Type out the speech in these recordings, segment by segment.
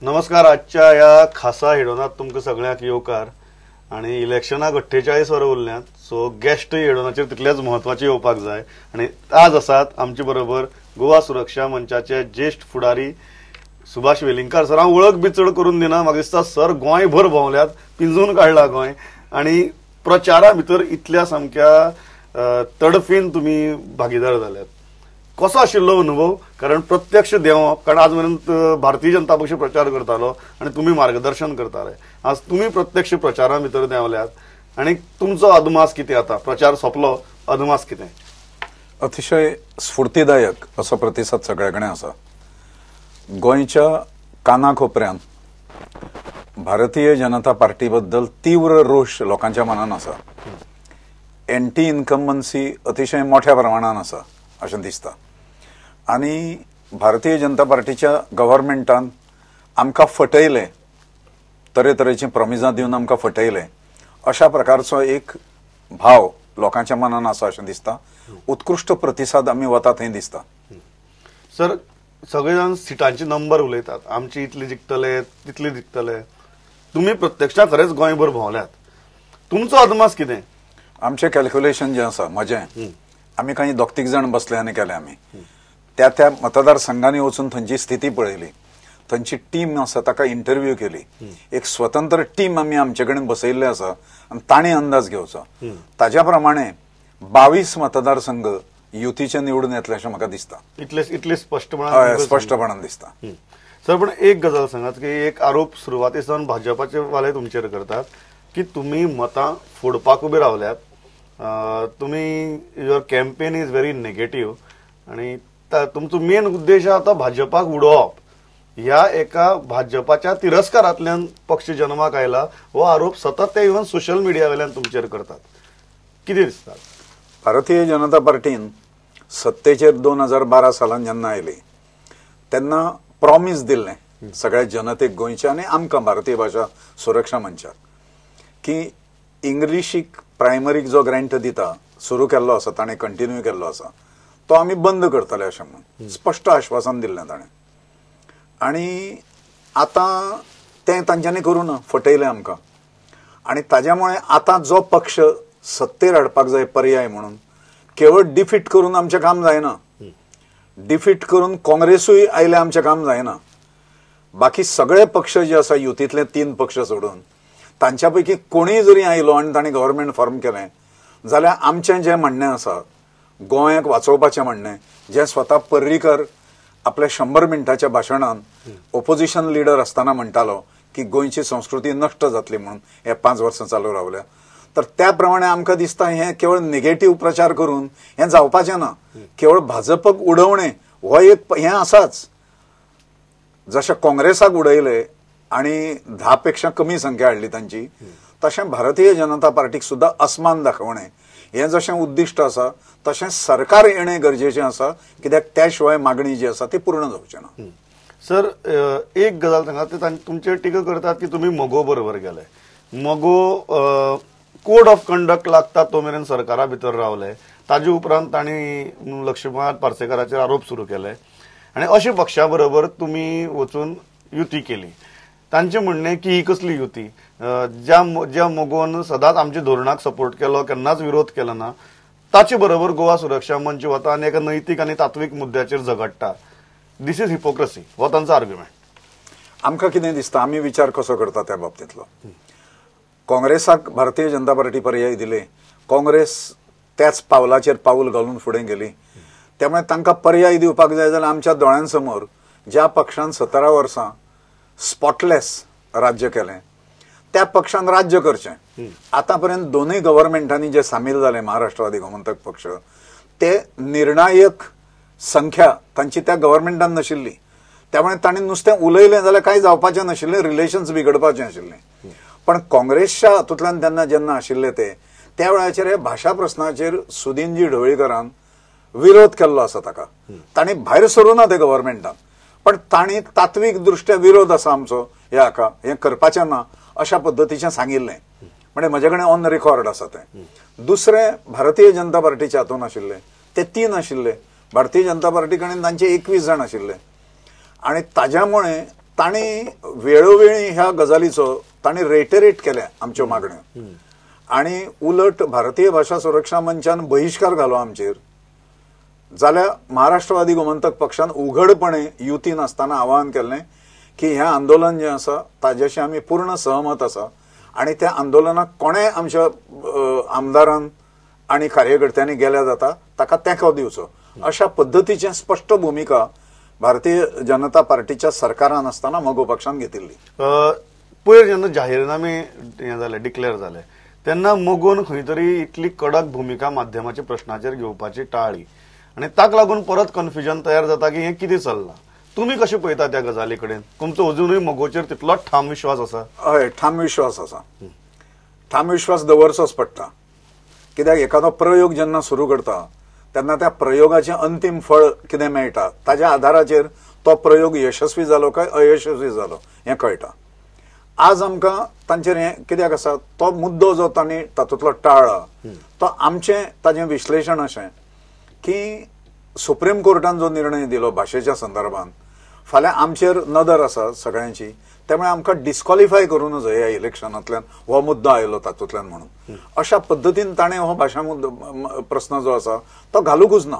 नमस्कार. आजच्या ह्या खासा हेडोनात तुमकां सगळ्यांक येवकार. आनी इलेक्शनाक 48 वरां उरल्यांत, सो गेस्टूय हेडोनाचेर तितलेच म्हत्वाचे येवपाक जाय. आनी आज आसात आमचे बरोबर गोवा सुरक्षा मंचाचे ज्येश्ठ फुडारी सुभाष वेलिंगकार सर. हांव वळख बी चड करून दिना, म्हाका दिसता सर गोंयभर भोंवल्यात, पिंजून काडला गोंय आनी प्रचारा भितर इतल्या सामक्या तडफीन तुमी भागीदार जाल्यात. कसो आशिल्लो अनुभव? कारण प्रत्यक्ष देंवप, कारण आज मेरेन भारतीय जनता पक्ष प्रचार करतालो आनी तुमी मार्गदर्शन करताले, आज तुमी प्रत्यक्ष प्रचारा भितर देंवल्यात आनी तुमचो अदमास कितें? आतां प्रचार सोंपलो, अदमास कितें? अतिशय स्फूर्तिदायक असो प्रतिसाद सगळे कडेन आसा. गोंयच्या कानाकोपऱ्यान भारतीय जनता पार्टी बद्दल तीव्र रोष लोकांच्या मनान आसा. एंटी इन्कम्बन्सी अतिशय मोठ्या प्रमाणान आसा अशें दिसता. आनी भारतीय जनता पार्टीच्या गव्हर्मेंटान आमकां फटयलें, तरेतरेचीं प्रॉमिजां दिवन आमकां फटयलें, अशा प्रकारचो एक भाव लोकांच्या मनान आसा अशें दिसता. उत्कृश्ट प्रतिसाद आमी वता थंय दिसता. सर, सगळे जाण सिटांचे नंबर उलयतात, आमची इतली जिखतले तितली जिखतले, तुमी प्रत्यक्षात खरेंच गोंयभर भोंवल्यात, तुमचो अदमास कितें? आमचें कॅल्क्युलेशन जें आसा म्हजें, आमी काही दोग तीग जाण बसले आनी केले. आमी त्या त्या मतदारसंघांनी वचून थंयची स्थिती पळयली, थंयची टीम आसा ताका इंटरव्यू केली, एक स्वतंत्र टीम आमी आमचे कडेन बसयल्ली आसा आनी ताणें अंदाज घेवचो. ताज्या प्रमाणे 22 मतदारसंघ युतीचे निवडून येतले अशें म्हाका दिसता. इतले इतले स्पश्टपणान स्पश्टपणान दिसता. सर, पण एक गजाल सांगात की एक आरोप सुरवाती सावन भाजपाचे वाले तुमचेर करतात की तुमी मतां फोडपाक उबे रावल्यात, तुमी your campaign is very negative आनी तुमचो मेन उद्देश आतां भाजपाक उडोवप. ह्या एका भाजपाच्या तिरस्कारांतल्यान पक्ष जन्माक आयला हो आरोप सतत ते इवन सोशल मिडिया वयल्यान तुमचेर करतात. कितें दिसता? भारतीय जनता पार्टीन सत्तेचेर 2012 सालान जेन्ना आयली तेन्ना प्रॉमीस दिल्लें सगळ्या जनतेक गोंयच्या आनी आमकां भारतीय भाशा सुरक्षा मंचाक की इंग्लिशीक प्रायमरीक जो ग्रँट दिता सुरू केल्लो आसा ताणें कंटिन्यू केल्लो आसा तो आमी बंद करतले अशें म्हणून स्पश्ट आश्वासन दिल्लें ताणें. आनी आतां तें तांच्यांनी करूं ना, फटयलें आमकां. आनी ताज्या मुळे आतां जो पक्ष सत्तेर हाडपाक जाय पर्याय म्हणून केवळ डिफीट करून आमचें काम जायना, डिफीट करून काँग्रेसूय आयलें आमचें काम जायना. बाकी सगळे पक्ष जे आसा युतींतले 3 पक्ष सोडून तांच्या पैकी कोणीय जरी आयलो आनी तांणी गव्हर्मेंट फॉर्म केलें जाल्यार आमचें जें म्हणणें आसा गोंयाक वाचोवपाचें म्हणणें, जें स्वता पर्रीकर आपल्या 100 मिनटाच्या भाशणान ओपोजिशन लिडर आसतना म्हणटालो की गोंयची संस्कृती नश्ट जातली म्हणून हे 5 वर्सां चालू रावल्या, तर त्या प्रमाणे आमकां दिसता हें केवळ नेगेटीव प्रचार करून हें जावपाचें ना. केवळ भाजपाक उडोवणें हो एक हें आसाच. जशें काँग्रेसाक उडयलें आनी 10 पेक्षा कमी संख्या हाडली तांची, तशें भारतीय जनता पार्टीक सुद्दां अस्मान दाखोवणें हें जशें उद्दिश्ट आसा तशें सरकार येणें गरजेचें आसा, कित्याक त्या शिवाय मागणी जी आसा ती पूर्ण जावची ना. सर, एक गजाल सांगा, ते तुमचेर टिका करतात की तुमी मगो बरोबर गेले, मगो कोड ऑफ कंडक्ट लागता तो मेरेन सरकारा भितर रावले, ताजे उपरांत तांणी लक्ष्मण पार्सेकाराचेर आरोप सुरू केले आनी अशे पक्षा बरोबर तुमी वचून युती केली. तांचें म्हणणें की ही कसली युती, ज्या ज्या मगोन सदांच आमच्या धोरणाक सपोर्ट केलो, केन्नाच विरोध केलो ना, ताचे बरोबर गोवा सुरक्षा मंच वता आनी एका नैतीक आनी तात्वीक मुद्द्याचेर झगडटा. This is hypocrisy हो तांचो आर्ग्युमेंट. आमकां कितें दिसता, आमी विचार कसो करता त्या बाबतींतलो? काँग्रेसाक भारतीय जनता पार्टी पर्याय दिले, काँग्रेस त्याच पावलाचेर पावल घालून फुडें गेली, त्यामुळे तांकां पर्याय दिवपाक जाय जाल्यार आमच्या दोळ्यांसमोर ज्या पक्षान 17 वर्सां स्पॉटलेस राज्य केलें त्या पक्षान राज्य करचें. आतां पर्यंत दोनूय गव्हर्मेंटांनी जे सामील जाले महाराष्ट्रवादी गोमंतक पक्ष, ते निर्णायक संख्या तांची त्या गव्हर्मेंटान नाशिल्ली, त्यामुळे तांणी नुस्तें उलयलें जाल्यार कांय जावपाचें नाशिल्लें, रिलेशन्स बिगडपाचें आशिल्लें. पण काँग्रेसच्या हातूंतल्यान तेन्ना जेन्ना आशिल्ले ते त्या वेळाचेर हे भाशा प्रस्नाचेर सुदीनजी ढवळीकरान विरोध केल्लो आसा, ताका तांणी भायर सरूं ना ते गव्हर्मेंटान, पण तांणी तात्वीक दृश्ट्या विरोध आसा आमचो ह्या हाका, हें करपाचें ना अशा पद्दतीचें सांगिल्लें, म्हणजे म्हजे कडेन ऑन रिकॉर्ड आसा तें. दुसरें भारतीय जनता पार्टीच्या हातून आशिल्ले ते 3 आशिल्ले, भारतीय जनता पार्टी कडेन तांचे 21 जाण आशिल्ले आनी ताज्यामुळे तांणी वेळोवेळी ह्या गजालीचो तांणी रेटरेट केल्या आमच्यो मागण्यो आनी उलट भारतीय भाशा सुरक्षा मंचान बहिश्कार घालो आमचेर, जाल्यार महाराष्ट्रवादी गोमंतक पक्षान उघडपणे युती नासतना आवाहन केल्लें की हें आंदोलन जें आसा ताजेशी आमी पूर्ण सहमत आसा आनी त्या आंदोलनाक कोणेय आमच्या आमदारान आनी कार्यकर्त्यांनी गेल्या जाता ताका तेंको दिवचो, अशा पद्दतीचें स्पश्ट भुमिका भारतीय जनता पार्टीच्या सरकारान आसतना मगो पक्षान घेतिल्ली. पयर जेन्ना जाहीरनामे हें जाले, डिक्लेअर जाले तेन्ना मगोन खंय तरी इतली कडक भुमिका माध्यमाच्या प्रश्नाचेर घेवपाची टाळ्ळी आनी ताका लागून परत कन्फ्युजन तयार जाता की हें कितें चल्लां. तुमी कशें पळयता त्या गजाली कडेन? तुमचो अजुनूय मगोचेर तितलोच ठाम विश्वास आसा? हय, ठाम विश्वास आसा. ठाम विश्वास दवरचोच पडटा, कित्याक एखादो प्रयोग जेन्ना सुरू करता तेन्ना त्या प्रयोगाचें अंतीम फळ कितें मेळटा ताज्या आधाराचेर तो प्रयोग यशस्वी जालो काय अयशस्वी जालो हें कळटा. आज आमकां तांचेर हें कित्याक आसा तो मुद्दो जो तांणी तातूंतलो टाळ्ळा तो आमचें ताजें विश्लेशण अशें की सुप्रीम कोर्टान जो निर्णय दिलो भाशेच्या संदर्भात फाल्यां आमचेर नदर आसा सगळ्यांची, त्यामुळे आमकां डिस्क्वॉलिफाय करूं नजो ह्या इलेक्शनांतल्यान हो मुद्दो आयलो तातूंतल्यान म्हणून अशा पद्दतीन ताणें हो भाशा मुद्दो प्रस्न जो आसा तो घालुंकूच ना.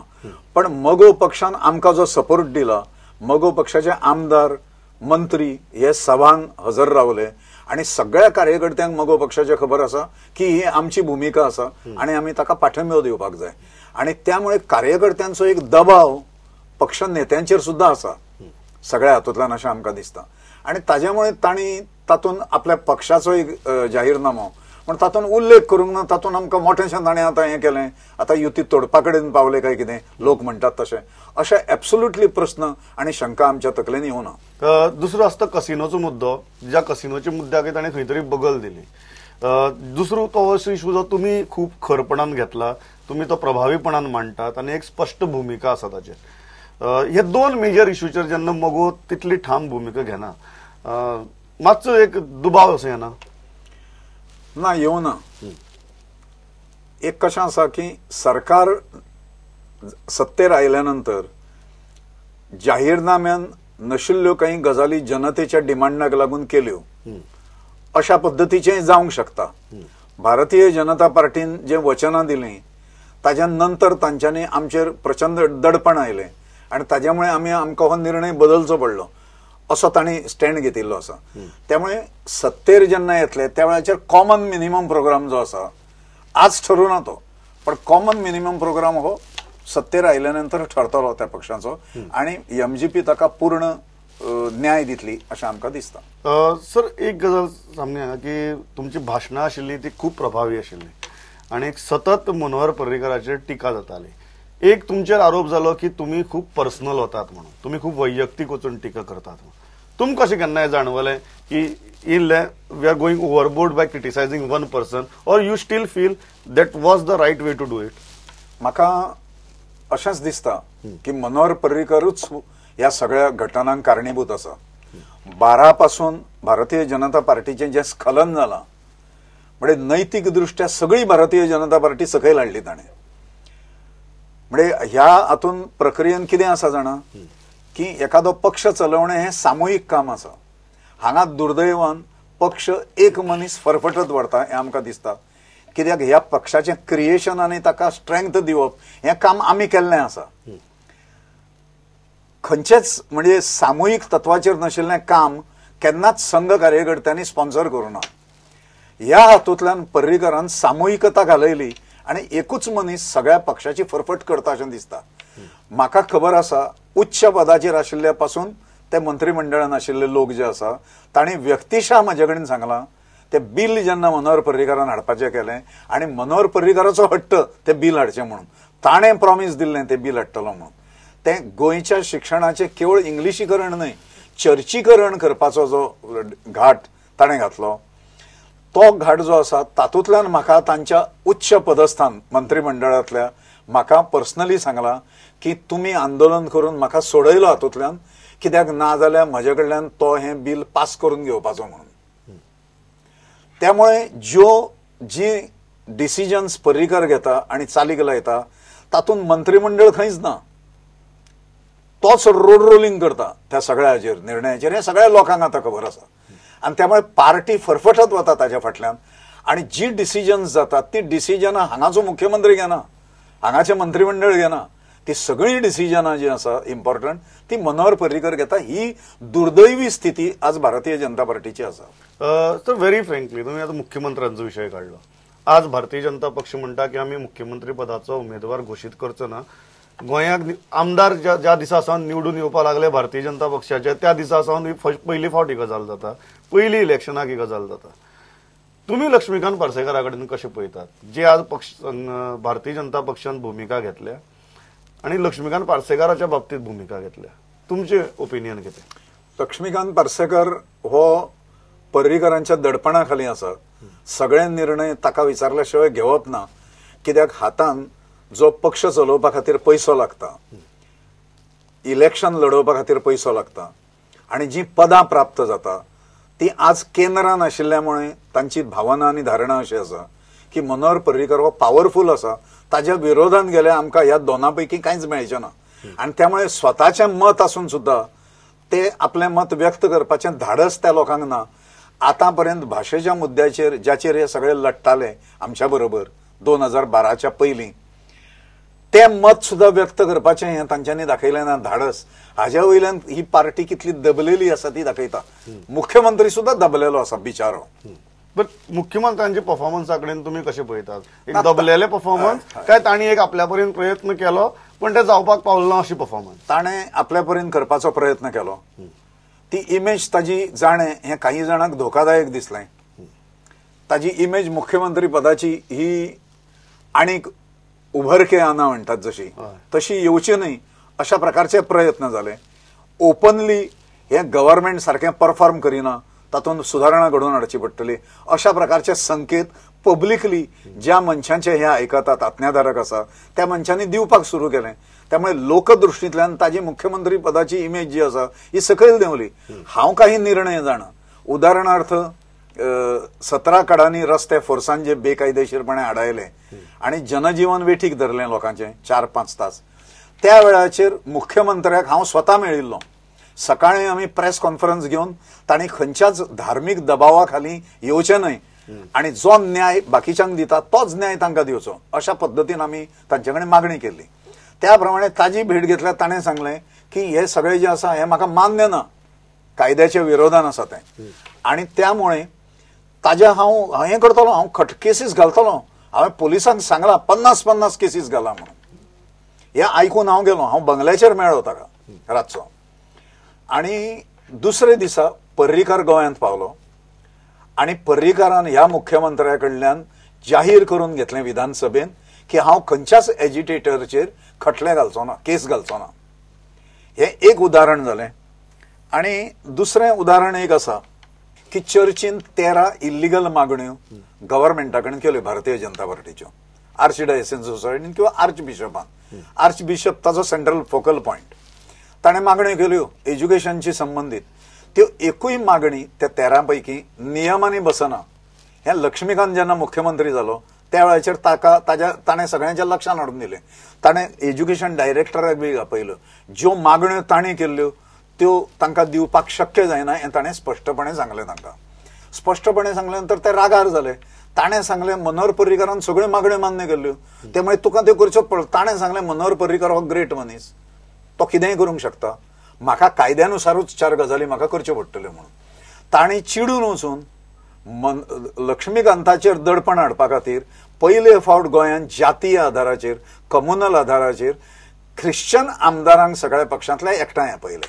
पण मगो पक्षान आमकां जो सपोर्ट दिला, मगो पक्षाचे आमदार मंत्री हे सभान हजर रावले आनी सगळ्या कार्यकर्त्यांक मगो पक्षाचे खबर आसा की ही आमची भुमिका आसा आनी आमी ताका पाठिंबो दिवपाक जाय आनी त्यामुळे कार्यकर्त्यांचो एक दबाव पक्ष नेत्यांचेर सुद्दां आसा सगळ्या हातूंतल्यान अशें आमकां दिसता आनी ताज्यामुळे तांणी तातूंत आपल्या पक्षाचो एक जाहीरनामो पण तातूंत उल्लेख करूंक ना, तातूंत आमकां मोठेशें ताणें आतां हें केलें, आतां युती तोडपा कडेन पावले काय कितें लोक म्हणटात तशें, अशे एब्सोल्युटली प्रस्न आनी शंका आमच्या तकलेन येवना. दुसरो आसता कसिनोचो मुद्दो, ज्या कसिनोच्या मुद्द्याक ताणें खंय तरी बगल दिली. दुसरो तो असो इशू जो तुमी खूब खरपणान घेतला, तुमी तो प्रभावीपणान मांडटात आनी एक स्पश्ट भुमिका आसा ताचेर. हे दोन मेजर इशूचेर जेन्ना मगो तितली ठाम भुमिका घेना मातसो एक दुबाव असो येना? ना, येवना. एक कशें आसा की सरकार सत्तेर आयल्या नंतर जाहीरनाम्यान नाशिल्ल्यो काही गजाली जनतेच्या डिमांडाक लागून केल्यो अशा पद्दतीचें जावंक शकता. भारतीय जनता पार्टीन जें वचनां दिलीं ताज्या नंतर तांच्यांनी आमचेर प्रचंड दडपण आयलें आनी ताज्यामुळे आमी आमकां हो निर्णय बदलचो पडलो असो तांणी स्टँड घेतिल्लो आसा. त्यामुळे सत्तेर जेन्ना येतले त्या वेळाचेर कॉमन मिनिमम प्रोग्राम जो आसा आज ठरूना तो, पण कॉमन मिनिमम प्रोग्राम हो सत्तेर आयल्या नंतर ठरतलो त्या पक्षाचो आनी एमजीपी ताका पूर्ण न्याय दितली अशें आमकां दिसता. सर, एक गजाल सामकी हांगा की तुमची भाशणां आशिल्ली ती खूब प्रभावी आशिल्ली आनी एक सतत मनोहर पर्रीकराचेर टिका जाताली. एक तुमचेर आरोप जालो की तुमी खूब पर्सनल वतात म्हणून, तुमी खूब वैयक्तीक वचून टिका करतात म्हणून. तुमकां कशें केन्नाय जाणवलें की इल्लें we are going overboard by criticising one person, or you still feel that was the right way to do it? म्हाका अशेंच दिसता की मनोहर पर्रीकरूच ह्या सगळ्या घटनांक कारणीभूत आसा. 12 पासून भारतीय जनता पार्टीचें जें स्खलन जालां म्हणजे नैतीक दृष्ट्या सगळी भारतीय जनता पार्टी सकयल हाडली ताणें. म्हणजे ह्या हातून प्रक्रियेन कितें आसा जाणा की एखादो पक्ष चलोवणें हें सामुहीक काम आसा. हांगा दुर्दैवान पक्ष एक मनीस फरफटत व्हरता हें आमकां दिसता, कित्याक ह्या पक्षाचें क्रिएशन आनी ताका स्ट्रेंथ दिवप हें काम आमी केल्लें आसा. खंयचेच म्हणजे सामुहीक तत्वाचेर नाशिल्लें काम केन्नाच संघ कार्यकर्त्यांनी स्पॉन्सर करूं ना. ह्या हातूंतल्यान पर्रीकरान सामुहीकता घालयली आनी एकूच मनीस सगळ्या पक्षाची फरफट करता अशें दिसता. म्हाका खबर आसा उच्च पदाचेर आशिल्ल्या पासून ते मंत्रिमंडळान आशिल्ले लोक जे आसा तांणी व्यक्तिशा म्हजे कडेन सांगलां ते बील जेन्ना मनोहर पर्रीकरान हाडपाचें केलें आनी मनोहर पर्रीकराचो हट्ट तें बील हाडचें म्हणून ताणें प्रॉमीस दिल्लें तें बील हाडटलो म्हणून, तें गोंयच्या शिक्षणाचें केवळ इंग्लिशीकरण न्हय चर्चीकरण करपाचो जो घाट ताणें घातलो तो घाट जो आसा तातूंतल्यान म्हाका तांच्या उच्च पदस्थान मंत्रिमंडळांतल्या म्हाका पर्सनली सांगलां की तुमी आंदोलन करून म्हाका सोडयलो हातूंतल्यान, कित्याक ना जाल्यार म्हजे कडल्यान तो हें बील पास करून घेवपाचो म्हणून. त्यामुळे ज्यो जी डिसिजन्स पर्रीकर घेता आनी चालीक लायता तातूंत मंत्रिमंडळ खंयच ना. तोच रोड रोलिंग करता त्या सगळ्या हाजेर निर्णयाचेर, हें सगळ्या लोकांक आतां खबर आसा. आनी त्यामुळे पार्टी फरफटत वता ताज्या फाटल्यान आनी जी डिसिजन्स जातात ती डिसिजनां हांगाचो मुख्यमंत्री घेना, हांगाचें मंत्रीमंडळ घेना, ती सगळीं डिसिजनां जी आसा इम्पॉर्टंट ती मनोहर पर्रीकर घेता. ही दुर्दैवी स्थिती आज भारतीय जनता पार्टीची आसा. सर व्हेरी फ्रँकली तुम्ही आता मुख्यमंत्र्यांचो विशय काडलो. आज भारतीय जनता पक्ष म्हणटा की आमी मुख्यमंत्री पदाचो उमेदवार घोशीत करचो ना. गोंयाक आमदार ज्या दिसा सावन निवडून येवपाक लागले भारतीय जनता पक्षाचे त्या दिसा सावन ही पयली फावट ही गजाल जाता, पयली इलेक्शनाक ही गजाल जाता. तुम्ही लक्ष्मीकांत पार्सेकारा कडेन कशें पळयतात जे आज पक्ष भारतीय जनता पक्षान भुमिका घेतल्या आनी लक्ष्मीकांत पार्सेकाराच्या बाबतीत भुमिका घेतल्या, तुमचें ओपिनियन कितें? लक्ष्मीकांत पार्सेकर हो पर्रीकरांच्या दडपणा खाली आसा. सगळे निर्णय ताका विचारल्या शिवाय घेवप ना, कित्याक हातान जो पक्ष चलोवपा खातीर पयसो लागता, इलेक्शन लडोवपा खातीर पयसो लागता आनी जी पदां प्राप्त जाता ती आज केंद्रान आशिल्ल्यामुळे तांची भावना आनी धारणा अशी आसा की मनोहर पर्रीकर हो पावरफूल आसा, ताज्या विरोधान गेल्यार आमकां ह्या दोना पैकी कांयच मेळचें ना. आनी त्यामुळे स्वताचें मत आसून सुद्दां ते आपलें मत व्यक्त करपाचें धाडस त्या लोकांक ना. आतां पर्यंत भाशेच्या मुद्द्याचेर ज्याचेर हे सगळे लढटाले आमच्या बरोबर 2012च्या पयलीं, ते मत सुद्दां व्यक्त करपाचें हें तांच्यांनी दाखयलें ना धाडस. हाज्या वयल्यान ही पार्टी कितली दबलेली आसा ती दाखयता. मुख्यमंत्री सुद्दां दबलेलो आसा बिचारो. बट मुख्यमंत्र्यांच्या परफॉर्मन्सा कडेन तुमी कशें पळयतात? एक दबलेले परफॉर्मन्स काय तांणी एक आपल्या परीन प्रयत्न केलो पण ते जावपाक पावलो ना अशी परफॉर्मन्स? ताणें आपल्या परीन करपाचो प्रयत्न केलो. ती इमेज ताजी जाणें हें काही जाणांक धोकादायक दिसलें. ताजी इमेज मुख्यमंत्री पदाची ही आनीक उभरके आना म्हणटात जशी तशी येवची न्हय अशा प्रकारचे प्रयत्न जाले. ओपनली हें गव्हर्मेंट सारकें परफॉर्म करिना, तातूंत सुदारणा घडोवन हाडची पडटली अशा प्रकारचे संकेत पब्लिकली ज्या मनशांचे हे आयकतात आज्ञाधारक आसा त्या मनशांनी दिवपाक सुरू केलें. त्यामुळे लोकदृष्टींतल्यान ताजी मुख्यमंत्री पदाची इमेज जी आसा ही सकयल देंवली. हांव काही निर्णय जाणा, उदाहरणार्थ 17 कडांनी रस्ते फोर्सान जे बेकायदेशीरपणे आडायले आनी जनजीवन वेठीक धरलें लोकांचें 4-5 तास, त्या वेळाचेर मुख्यमंत्र्याक हांव स्वता मेळिल्लो. सकाळी आमी प्रेस कॉन्फरन्स घेवन तांणी खंयच्याच धार्मीक दबावा खाली येवचें न्हय आनी जो न्याय बाकीच्यांक दिता तोच न्याय तांकां दिवचो अशा पद्दतीन आमी तांचे कडेन मागणी केल्ली. त्या प्रमाणे ताजी भेट घेतल्यार ताणें सांगलें की हे सगळें जें आसा हें म्हाका मान्य ना, कायद्याच्या विरोधान आसा तें आनी त्यामुळे ताज्या हांव हें करतलो, हांव खट केसीस घालतलो. हांवें पोलिसांक सांगलां 50-50 केसीस घाला म्हणून. हें आयकून हांव गेलो, हांव बंगल्याचेर मेळ्ळो ताका रातचो. आनी दुसरे दिसा पर्रीकर गोंयांत पावलो आनी पर्रीकरान ह्या मुख्यमंत्र्या कडल्यान जाहीर करून घेतलें विधानसभेन की हांव खंयच्याच एजिटेटरचेर खटले घालचो ना, केस घालचो ना. हें एक उदाहरण जालें. आनी दुसरें उदाहरण एक आसा की चर्चीन 13 इल्लिगल मागण्यो गव्हर्मेंटा कडेन केल्यो भारतीय जनता पार्टीच्यो, आर्चडायसिस सोसायटीन किंवा आर्च बिशपान. आर्च बिशप ताजो सेंट्रल फोकल पॉयंट. ताणें मागण्यो केल्यो एज्युकेशनशी संबंदीत, त्यो एकूय मागणी त्या 13 पैकी नियमांनी बसना. हें लक्ष्मीकांत जेन्ना मुख्यमंत्री जालो त्या वेळाचेर ताका ताज्या ताणें सगळ्यांच्या लक्षान हाडून दिलें. ताणें एज्युकेशन डायरेक्टराक बी आपयलो, ज्यो मागण्यो ताणें केल्ल्यो त्यो तांकां दिवपाक शक्य जायना हें ताणें स्पश्टपणे सांगलें. तांकां स्पश्टपणे सांगलें नंतर ते रागार जाले. ताणें सांगलें मनोहर पर्रीकरान सगळ्यो मागण्यो मान्य केल्ल्यो त्यामुळे तुका त्यो करच्योच पडलो. ताणें सांगलें मनोहर पर्रीकर हो ग्रेट मनीस, तो कितेंय करूंक शकता, म्हाका कायद्यानुसारूच 4 गजाली म्हाका करच्यो पडटल्यो म्हणून. ताणें चिडून वचून लक्ष्मीकांताचेर दडपण हाडपा खातीर पयले फावट गोंयांत जातीय आधाराचेर, कम्युनल आधाराचेर ख्रिश्चन आमदारांक सगळ्या पक्षांतल्या एकठांय आपयले.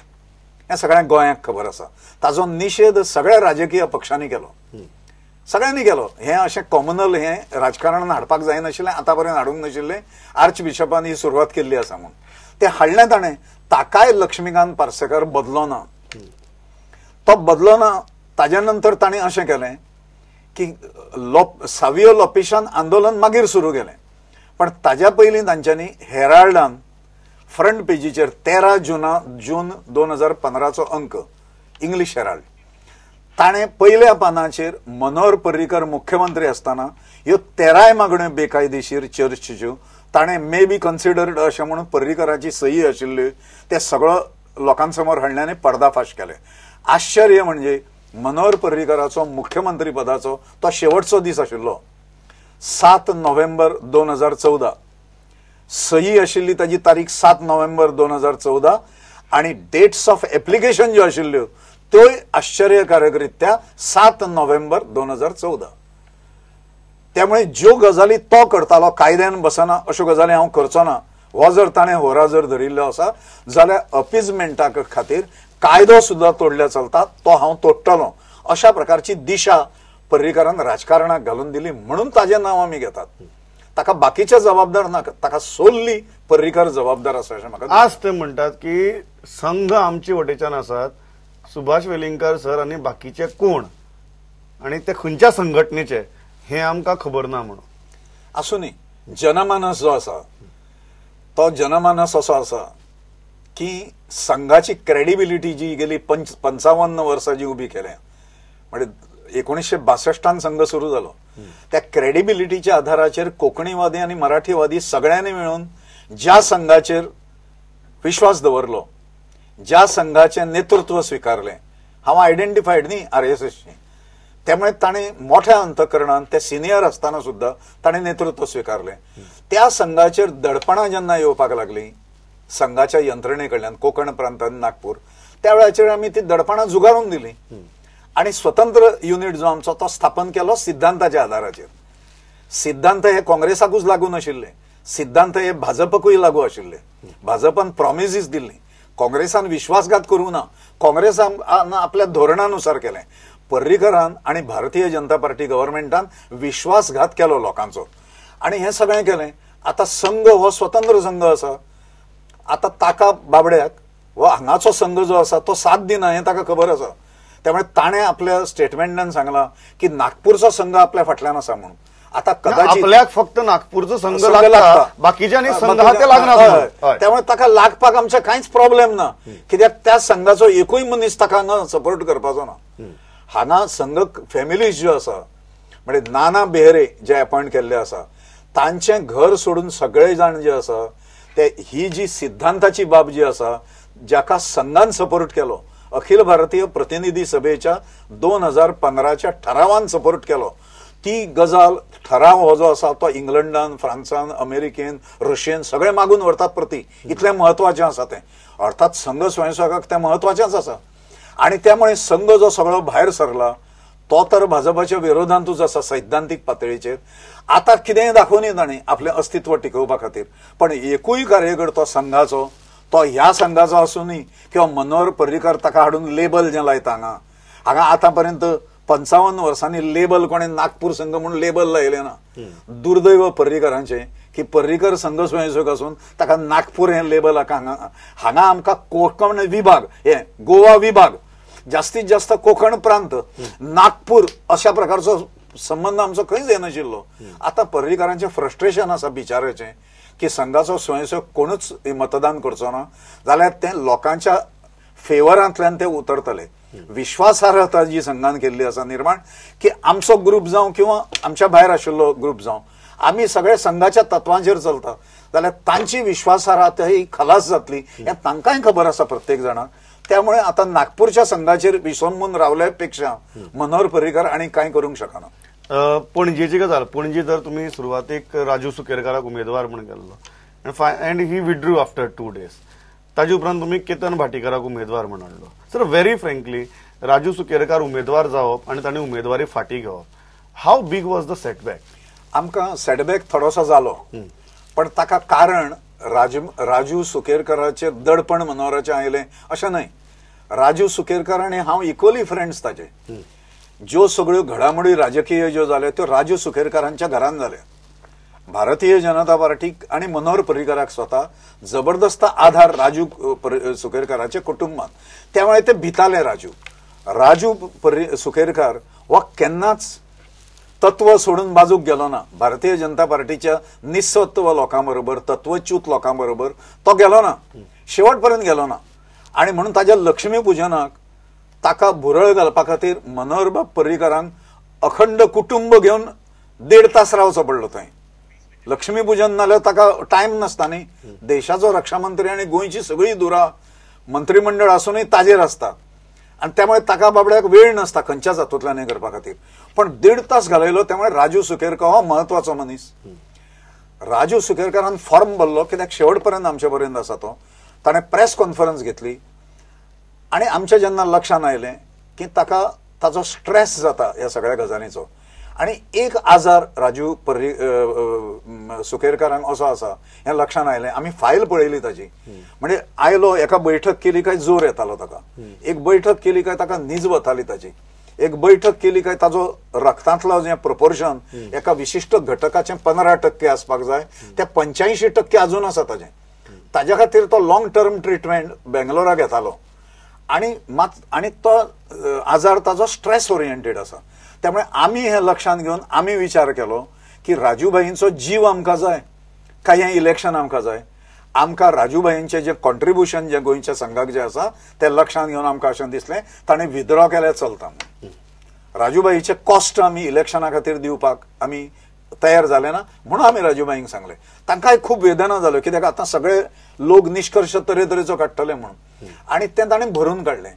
हें सगळ्या गोंयाक खबर आसा. ताजो निशेध सगळ्या राजकीय पक्षांनी केलो, सगळ्यांनी केलो. हें अशें कॉम्युनल हें राजकारणान हाडपाक जायनाशिल्लें, आतां पर्यंत हाडूंक नाशिल्लें. आर्च बिशपान ही सुरवात केल्ली आसा म्हूण तें हाडलें ताणें. ताकाय लक्ष्मीकांत पार्सेकर बदलो ना, तो बदलो ना. ताज्या नंतर ताणें अशें केलें की सावियो लोपेशान आंदोलन मागीर सुरू केलें, पण ताज्या पयलीं तांच्यांनी हेराल्डान फ्रंट पेजीचेर 13 जून 2015चो अंक इंग्लीश हेराल्ड, ताणें पयल्या पानाचेर मनोहर पर्रीकर मुख्यमंत्री आसतना ह्यो 13 मागण्यो बेकायदेशीर चर्चच्यो ताणें मे बी कन्सिडर्ड अशें म्हणून पर्रीकराची सही आशिल्ली ते सगळो लोकांसमोर हाडलें आनी पर्दाफाश केलें. आश्चर्य म्हणजे मनोहर पर्रीकराचो मुख्यमंत्री पदाचो तो शेवटचो दीस आशिल्लो 7 नोव्हेंबर 2014. सही आशिल्ली ताजी तारीख 7 नोव्हेंबर 2014 आनी डेट्स ऑफ एप्लिकेशन ज्यो आशिल्ल्यो त्योय आश्चर्यकारकरित्या 7 नोव्हेंबर 2014. त्यामुळे ज्यो गजाली तो करतालो कायद्यान बसना अश्यो गजाली हांव करचो ना हो जर ताणें होरा जर धरिल्लो आसा जाल्यार अपिजमेंटा खातीर कायदो सुद्दां तोडल्यार चलता तो हांव तोडटलो अशा प्रकारची दिशा पर्रीकरान राजकारणाक घालून दिली म्हणून ताजें नांव आमी घेतात. ताका बाकीचे जबाबदार ना, ताका सोल्ली पर्रीकर जबाबदार आसा अशें म्हाका. आज ते म्हणटात की संघ आमचे वटेच्यान आसात, सुभाष वेलिंगकार सर आनी बाकीचे कोण आनी ते खंयच्या संघटनेचे हे आमकां खबर ना म्हणून. आसूं न्ही, जनमानस जो आसा तो जनमानस असो आसा की संघाची क्रेडिबिलिटी जी गेली 55 वर्सां जी उबी केल्या म्हणजे 1962 संघ सुरू जालो त्या क्रेडिबिलिटीच्या आधाराचेर कोंकणीवादी आनी मराठीवादी सगळ्यांनी मेळून ज्या संघाचेर विश्वास दवरलो ज्या संघाचें नेतृत्व स्विकारलें, हांव आयडेंटिफायड न्ही आरएसएसशी, त्यामुळे ताणें मोठ्या अंतकरणान ते सिनियर आसतना सुद्दां ताणें नेतृत्व स्विकारलें. त्या संघाचेर दडपणां जेन्ना येवपाक लागलीं संघाच्या यंत्रणे कडल्यान कोंकण प्रांतान नागपूर, त्या वेळाचेर आमी ती दडपणां जुगारून दिली आनी स्वतंत्र युनिट जो आमचो तो स्थापन केलो सिद्धांताच्या आधाराचेर. सिद्धांत हे काँग्रेसाकूच लागू नाशिल्ले, सिद्धांत हे भाजपकूय लागू आशिल्ले. भाजपान प्रॉमिसीस दिल्ली, काँग्रेसान विश्वासघात करूंक ना, काँग्रेसान आपल्या धोरणानुसार केलें. पर्रीकरान आनी भारतीय जनता पार्टी गव्हर्मेंटान विश्वासघात केलो लोकांचो आनी हें सगळें केलें. आतां संघ हो स्वतंत्र संघ आसा, आतां ताका बाबड्याक हो हांगाचो संघ जो आसा तो साथ दिना हें ताका खबर आसा. त्यामुळे ताणें आपल्या स्टेटमेंटान सांगलां की नागपूरचो संघ आपल्या फाटल्यान आसा म्हणून. आतां कदाचित आपल्याक फक्त नागपूरचो संघ लागता, बाकीच्यांनी संघ ते लागना, त्यामुळे ताका लागपाक आमच्या कांयच प्रॉब्लेम ना, कित्याक त्या संघाचो एकूय मनीस ताका हांगा सपोर्ट करपाचो ना. हांगा संघ फॅमिलीज ज्यो आसा म्हणजे नाना बेहरे जे अपॉइंट केल्ले आसा तांचें घर सोडून सगळे जाण जे आसा ते ही जी सिद्धांताची बाब जी आसा जाका संघान सपोर्ट केलो, अखिल भारतीय प्रतिनिधी सभेच्या 2015च्या ठरावान सपोर्ट केलो, ती गजाल ठराव हो जो आसा तो इंग्लंडान, फ्रांसान, अमेरिकेन, रशियेन सगळे मागून व्हरतात प्रती, इतलें म्हत्वाचें आसा तें. अर्थात संघ स्वयंसेवकाक तें म्हत्वाचेंच आसा आनी त्यामुळे संघ जो सगळो भायर सरला तो तर भाजपाच्या विरोधांतूच आसा सैद्धांतीक पातळीचेर. आतां कितेंय दाखोवनी तांणी आपलें अस्तित्व टिकोवपा खातीर, पण एकूय कार्यकर्तो संघाचो तो ह्या संघाचो आसूं न्ही किंवा मनोहर पर्रीकर ताका हाडून लेबल जें लायता हांगा हांगा आतां पर्यंत 55 वर्सांनी लेबल कोणें नागपूर संघ म्हणून लेबल लायलें ना. दुर्दैव पर्रीकरांचें की पर्रीकर संघ स्वयंसेवक आसून ताका नागपूर हें लेबल हांगा हांगा आमकां कोंकण विभाग हे गोवा विभाग जास्तीत जास्त कोंकण प्रांत नागपूर अशा प्रकारचो संबंध आमचो खंयच येनाशिल्लो. आतां पर्रीकरांचें फ्रस्ट्रेशन आसा बिचाऱ्याचें की संघाचो स्वयंसेवक कोणूच मतदान करचो ना जाल्यार तें लोकांच्या फेवरांतल्यान ते उतरतले. विश्वासार्हता जी संघान केल्ली आसा निर्माण की आमचो ग्रुप जावं किंवा आमच्या भायर आशिल्लो ग्रुप जावं आमी सगळे संघाच्या तत्वांचेर चलता जाल्यार तांची विश्वासार्हता ही खलास जातली हें तांकांय खबर आसा प्रत्येक जाणाक. त्यामुळे आतां नागपूरच्या संघाचेर विसंबून रावल्या पेक्षा मनोहर पर्रीकर आनी कांय करूंक शकना. पणजेची गजाल, पणजी जर तुमी सुरवातेक राजू सुकेरकाराक उमेदवार म्हूण केल्लो and he withdrew after 2 days, ताजे उपरांत तुमी केतन भाटीकाराक उमेदवार म्हूण हाडलो. Sir very frankly Raju Sukerkar उमेदवार जावप आनी ताणें उमेदवारी फाटीं घेवप, how big was the setback? आमकां सेटबॅक थोडोसो जालो, पण ताका कारण राजू सुकेरकाराचेर दडपण मनोहराचें आयलें अशें न्हय. राजू सुकेरकार आनी हांव इक्वली फ्रेंड्स ताजे. ज्यो सगळ्यो घडामोडी राजकीय ज्यो जाल्यो त्यो राजू सुकेरकारांच्या घरान जाल्यो. भारतीय जनता पार्टीक आनी मनोहर पर्रीकराक स्वता जबरदस्त आधार राजू सुकेरकाराच्या कुटुंबान, त्यामुळे ते भिताले. राजू सुकेरकार हो केन्नाच तत्व सोडून बाजूक गेलो ना. भारतीय जनता पार्टीच्या निसत्व लोकां बरोबर, तत्वच्यूत लोकां बरोबर तो गेलो ना, शेवट पर्यंत गेलो ना. आनी म्हणून ताज्या लक्ष्मी पुजनाक ताका भुरळ घालपा खातीर मनोहरबाब पर्रीकरान अखंड कुटुंब घेवन 1.5 तास रावचो पडलो थंय. लक्ष्मीपूजन नाल्यार ताका टायम नासता न्ही. देशाचो रक्षा मंत्री आनी गोंयची सगळी धुरा मंत्रिमंडळ आसूनय ताजेर आसता आनी त्यामुळे ताका बाबड्याक वेळ नासता खंयच्याच हातूंतल्यान हें करपा खातीर. पण 1.5 तास घालयलो. त्यामुळे राजू सुकेरकर हो म्हत्वाचो मनीस. राजू सुकेरकारान फॉर्म भरलो कित्याक शेवट पर्यंत आमचे पर्यंत आसा तो. ताणें प्रेस कॉन्फरन्स घेतली आनी आमच्या जेन्ना लक्षांत आयलें की ताका ताजो स्ट्रेस जाता ह्या सगळ्या गजालींचो आनी एक आजार राजू सुकेरकारांक असो आसा हें लक्षांत आयलें. आमी फायल पळयली ताजी. म्हणजे आयलो एका बैठक केली काय जोर येतालो ताका, एक बैठक केली काय ताका नीज वताली ताजी, एक बैठक केली काय ताजो रक्तांतलो जें प्रोपोर्शन एका विशिश्ट घटकाचें 15% आसपाक जाय ते 85% अजून आसा ताजें. ताज्या खातीर तो लॉंग टर्म ट्रिटमेंट बेंगलोराक घेतालो आनी मात आनी तो आजार ताजो स्ट्रेस ओरिएंटेड आसा. त्यामुळे आमी हें लक्षांत घेवन आमी विचार केलो की राजूभाईंचो जीव आमकां जाय काय हें इलेक्शन आमकां जाय. आमकां राजूभाईंचें जें कॉन्ट्रिब्युशन जें गोंयच्या संघाक जें आसा तें लक्षांत घेवन आमकां अशें दिसलें ताणें विथड्रॉ केल्यार चलता म्हणून. राजूभाईचें कॉस्ट आमी इलेक्शना खातीर दिवपाक आमी तयार जाले ना म्हणून आमी राजूभाईंक सांगलें. तांकांय खूब वेदना जाल्यो कित्याक आतां सगळे लोक निश्कर्श तरेतरेचो काडटले म्हणून आनी तें ताणें भरून काडलें.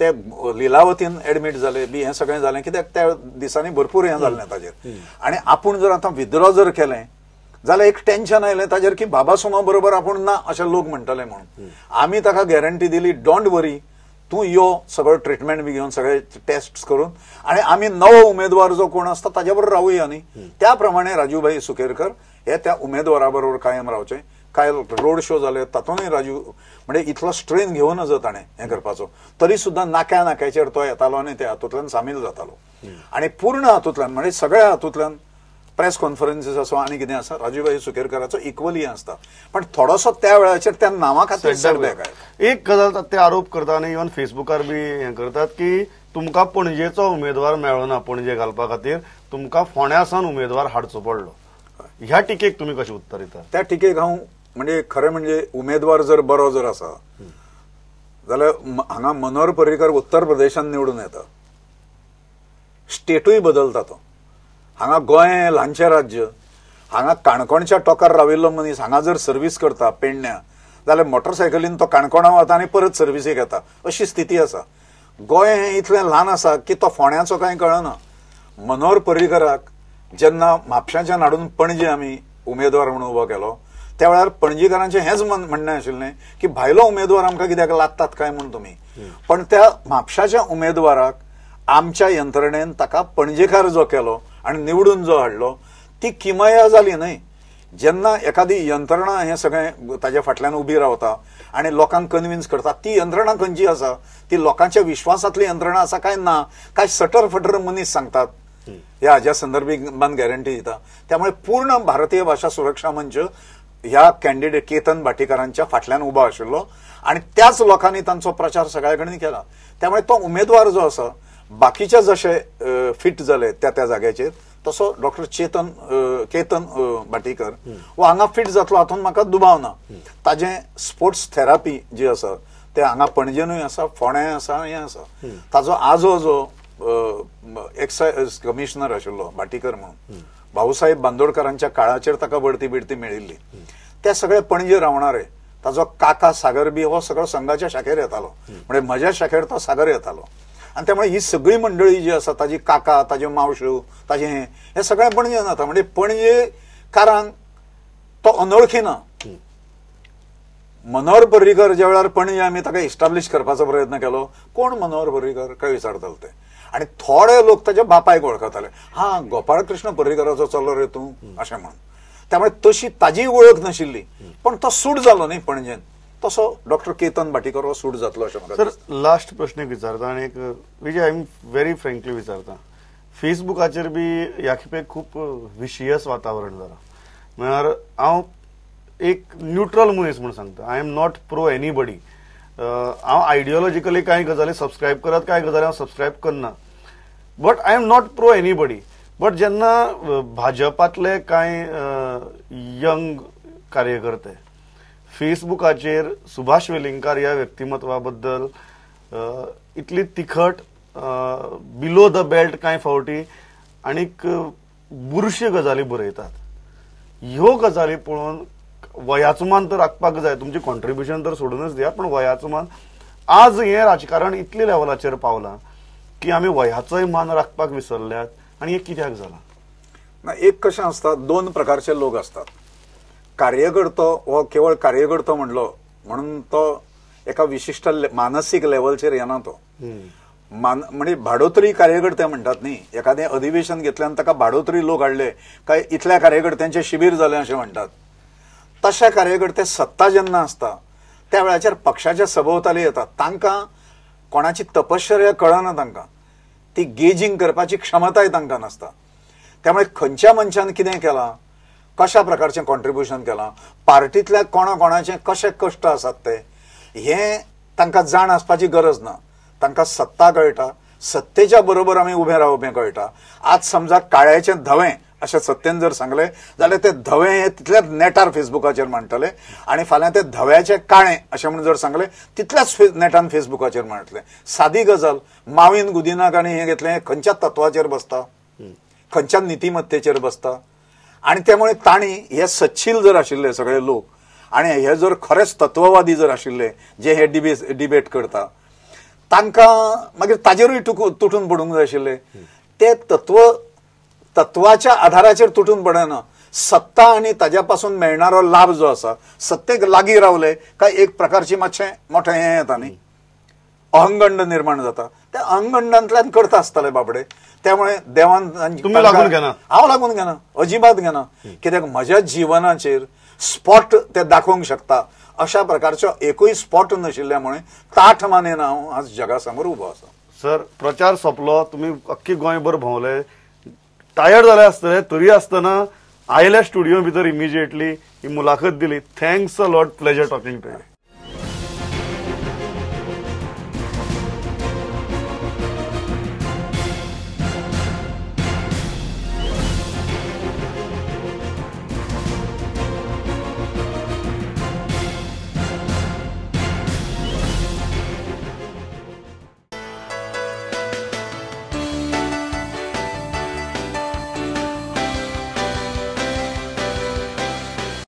ते लिलावतीन एडमीट जाले बी हें सगळें जालें कित्याक त्या दिसांनी भरपूर हें जालें ताजेर. आनी आपूण जर आतां विथड्रॉ जर केलें जाल्यार एक टेन्शन आयलें ताजेर की बाबा सोमा बरोबर आपूण ना अशें लोक म्हणटले म्हणून. आमी ताका गॅरंटी दिली don't वरी, तूं यो सगळो ट्रिटमेंट बी घेवन सगळे टेस्ट करून आनी आमी नवो उमेदवार जो कोण आसता ताज्या बरोबर रावया न्ही. त्या प्रमाणे राजूभाई सुकेरकर हे त्या उमेदवारा बरोबर कायम रावचे. काय रोड शो जाले तातूंतय राजू म्हणजे इतलो स्ट्रेन घेवन नजो ताणें हें करपाचो, तरी सुद्दां नाक्या नाक्याचेर तो येतालो आनी ते हातूंतल्यान सामील जातालो आनी पूर्ण हातूंतल्यान म्हणजे सगळ्या हातूंतल्यान प्रेस कॉन्फरन्सीस आसो आनी कितें आसा राजूभाई सुकेरकराचो इक्वली आसता. पण थोडोसो त्या वेळाचेर त्या नांवा खातीर सेटबॅक आयलो. एक गजाल ते आरोप करता आनी इवन फेसबुकार बी हें करतात की तुमकां पणजेचो उमेदवार मेळना, पणजे घालपा खातीर तुमकां फोंड्या सावन उमेदवार हाडचो पडलो. ह्या टिकेक तुमी कशें उत्तर दिता? त्या टिकेक हांव म्हणजे खरें म्हणजे उमेदवार जर बरो जर आसा जाल्यार हांगा मनोहर पर्रीकर उत्तर प्रदेशान निवडून येता, स्टेटूय बदलता तो. हांगा गोंय ल्हानशें राज्य, हांगा काणकोणच्या टोकार राविल्लो मनीस हांगा जर सर्वीस करता पेडण्या जाल्यार मोटरसायकलीन तो काणकोणा वता आनी परत सर्विसीक येता अशी स्थिती आसा. गोंय हें इतलें ल्हान आसा की तो फोंड्याचो कांय कळना. मनोहर पर्रीकराक जेन्ना म्हापशाच्यान हाडून पणजे आमी उमेदवार म्हणून उबो केलो त्या वेळार पणजीकारांचें हेंच म्हणणें आशिल्लें की भायलो उमेदवार आमकां कित्याक लागतात काय म्हूण तुमी. पण त्या म्हापशाच्या उमेदवाराक आमच्या यंत्रणेन ताका पणजेकार जो केलो आनी निवडून जो हाडलो ती किमया जाली न्हय. जेन्ना एखादी यंत्रणा हें सगळें ताज्या फाटल्यान उबी रावता आनी लोकांक कन्विन्स करता, ती यंत्रणा खंयची आसा, ती लोकांच्या विश्वासांतली यंत्रणा आसा काय ना, काय सटर फटर मनीस सांगतात ह्या हाज्या संदर्भान गॅरंटी दिता. त्यामुळे पूर्ण भारतीय भाशा सुरक्षा मंच ह्या कॅन्डिडेट केतन भाटीकारांच्या फाटल्यान उबो आशिल्लो आनी त्याच लोकांनी तांचो प्रचार सगळ्या कडेन केला. त्यामुळे तो उमेदवार जो आसा बाकीचे जशे फिट जाले त्या त्या जाग्याचेर तसो डॉक्टर केतन भाटीकर हो हांगा फिट जातलो हातूंत म्हाका दुबाव ना. ताजें स्पोर्ट्स थेरपी जी आसा ते हांगा पणजेनूय आसा, फोंड्याय आसा, हें आसा. ताजो आजो जो एक्सायज कमिशनर आशिल्लो भाटीकर म्हणून, भाऊसाहेब बांदोडकरांच्या काळाचेर ताका बढती बिडती मेळिल्ली, ते सगळे पणजे रावणारे. ताजो काका सागर बी हो सगळो संघाच्या शाखेर येतालो, म्हणजे म्हज्या शाखेर तो सागर येतालो. आनी त्यामुळे ही सगळी मंडळी जी आसा ताजी काका, ताजे मावश्यो, ताजे हें हे सगळें पणजे जाता. म्हणजे पणजेकारांक तो अनोळखी ना. मनोहर पर्रीकर ज्या वेळार पणजे आमी ताका इस्टाब्लिश करपाचो प्रयत्न केलो, कोण मनोहर पर्रीकर काय विचारताले ते, आनी थोडे लोक ताच्या बापायक वळखताले, हा गोपाळ कृष्ण पर्रीकराचो चलो रे तूं अशें म्हणून. त्यामुळे तशी ताजी वळख नाशिल्ली, पण तो सूट जालो न्ही पणजेन, तसो डॉक्टर केतन भाटीकर हो सूट जातलो अशें म्हाका. सर लास्ट प्रश्न एक विचारता आनी एक Vijay I am very frankly विचारता, फेसबुकाचेर बी ह्या खेपेक खूब विशियस वातावरण जालां. म्हळ्यार हांव एक न्यूट्रल मनीस म्हूण सांगता, I am not pro anybody. हांव आयडियोलॉजिकली कांय गजाली सबस्क्रायब करत, कांय गजाली हांव सबस्क्रायब करना, but I am not pro anybody. But जेन्ना भाजपांतले कांय यंग कार्यकर्ते फेसबुकाचेर सुभाष वेलिंगकार ह्या व्यक्तिमत्वा बद्दल इतली तिखट बिलो the belt कांय फावटी आनीक बुरश्यो गजाली बरयतात, ह्यो गजाली पळोवन वयाचो मान तर राखपाक जाय, तुमचें कॉन्ट्रिब्युशन तर सोडूनच दिया, पण वयाचो मान आज हें राजकारण इतले लेवलाचेर पावलां की आमी वयाचोय मान राखपाक विसरल्यात. आनी हें कित्याक जालां? ना, एक कशें आसता, दोन प्रकारचे लोक आसतात. कार्यकर्तो हो केवळ कार्यकर्तो म्हणलो म्हणून तो एका विशिश्ट मानसीक लेवलचेर येना. तो म्हणजे भाडोत्री कार्यकर्ते म्हणटात न्ही, एखादें अधिवेशन घेतल्यान ताका भाडोत्री लोक हाडले काय इतल्या कार्यकर्त्यांचें शिबीर जालें अशें म्हणटात. तशे कार्यकर्ते सत्ता जेन्ना आसता त्या वेळाचेर पक्षाच्या सभोवताली येतात. तांकां कोणाची तपश्चर्या कळना, तांकां ती गेजींग करपाची क्षमताय तांकां नासता. त्यामुळे खंयच्या मनशान कितें केलां, कशा प्रकारचें कॉन्ट्रिब्युशन केलां, पार्टींतल्या कोणा कोणाचे कशे कश्ट आसात ते, हें तांकां जाण आसपाची गरज ना. तांकां सत्ता कळटा, सत्तेच्या बरोबर आमी उबे रावप हें कळटा. आज समजा काळ्याचें धवें अशें सत्तेन जर सांगलें जाल्यार ते धवें हें तितल्याच नेटार फेसबुकाचेर मांडटले आनी फाल्यां ते धव्याचें काळें अशें म्हणून जर सांगलें तितल्याच नेटान फेसबुकाचेर मांडटले. सादी गजाल, मावीन गुदिनाक आनी हें घेतलें, हें खंयच्या तत्वाचेर बसता, खंयच्या नितिमत्तेचेर बसता? आनी त्यामुळे तांणी हे सच्छील जर आशिल्ले सगळे लोक आनी हे जर खरेंच तत्ववादी जर आशिल्ले जे हे डिबेट करता तांकां मागीर ताजेरूय तुटून पडूंक जाय आशिल्ले. ते तत्वाच्या आधाराचेर तुटून पडना. सत्ता आनी ताज्या पासून मेळणारो लाभ जो आसा, सत्तेक लागीं रावले काय एक प्रकारची मातशें मोठें हें येता न्ही, अहंगंड निर्माण जाता. त्या अहंगंडांतल्यान करता आसतले बाबडे. त्यामुळे देवान तुमी लागून घेना? हांव लागून घेना, अजिबात घेना. कित्याक म्हज्या जिवनाचेर स्पॉट ते दाखोवंक शकता अशा प्रकारचो एकूय स्पॉट नाशिल्ल्यामुळे ताठ मानेन हांव आज जगा समोर उबो आसा. सर, प्रचार सोंपलो, तुमी अख्खी गोंयभर भोंवले, टायर्ड जाले आसतले, तरी आसतना आयल्या स्टुडियो भितर इमिजिएटली ही मुलाखत दिली. Thanks a lot, pleasure talking to you.